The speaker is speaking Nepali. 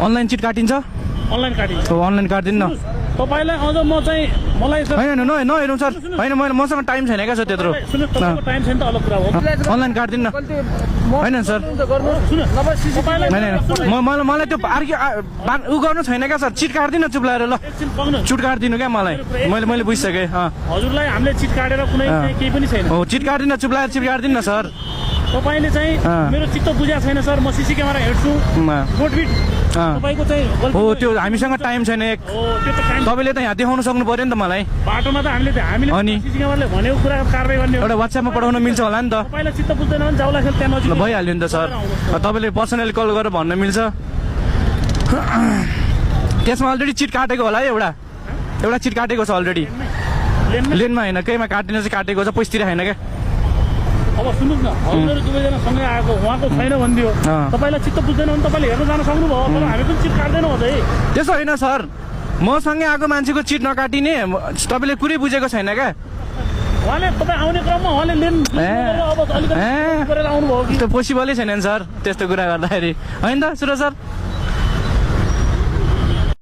अनलाइन चिट काटिन्छ अनलाइन काटिन्छ अनलाइन काटिदिनु न तपाईलाई अझ म चाहिँ मलाई होइन नहेरौँ सर होइन मसँग टाइम छैन क्या सर त्यत्रो टाइम छैन त अलग कुरा हो अनलाइन काटिदिनु न होइन सर मलाई त्यो अर्को उ गर्नु छैन क्या सर चिट काटिदिनु चुप लगाएर ल चुट काटिदिनु क्या मलाई मैले बुझिसकेँ हजुरलाई हामीले चिट काटेर कुनै केही पनि छैन हो चिट काटिदिनु चुप लगाएर चिट काटिदिनु न सर तपाईले चाहिँ मेरो चित्त बुझेको छैन सर म सीसी क्यामेरा हेर्छु गोटबिट तपाईको चाहिँ हो त्यो हामीसँग टाइम छैन एक तपाईँले त यहाँ देखाउन सक्नु पर्यो नि त मलाई बाटोमा त हामीले सीसी क्यामेराले भनेको कुरा कारबाही गर्ने एउटा WhatsApp मा पठाउन मिल्छ होला नि त तपाईलाई चित्त बुझ्दैन भने जाउला खेल त्यहाँ नजिक भइहाल्यो नि त सर तपाईँले पर्सनली कल गरेर भन्न मिल्छ त्यसमा अलरेडी चिट काटेको होला है एउटा चिट काटेको छ अलरेडी लेनमा होइन केहीमा काटिन चाहिँ काटेको छ पैसा तिरेको छैन क्या अब सुन्नुस् न हजुरहरु दुवैजना सँगै आएको उहाँको छैन भनिदियो तपाईलाई चित्त बुझ्दैन भने तपाईले हेर्न जान सक्नुभयो तर हामी पनि चिट काट्दैनौँ अझै त्यसो होइन सर मसँगै आएको मान्छेको चिट नकाटिने तपाईँले कुरै बुझेको छैन क्या उहाँले तपाईँ आउने क्रममा उहाँले लेन अब अलिकति गरेर आउनुभयो कि त्यो पोसिबलै छैन नि सर त्यस्तो कुरा गर्दाखेरि होइन त सुरज सर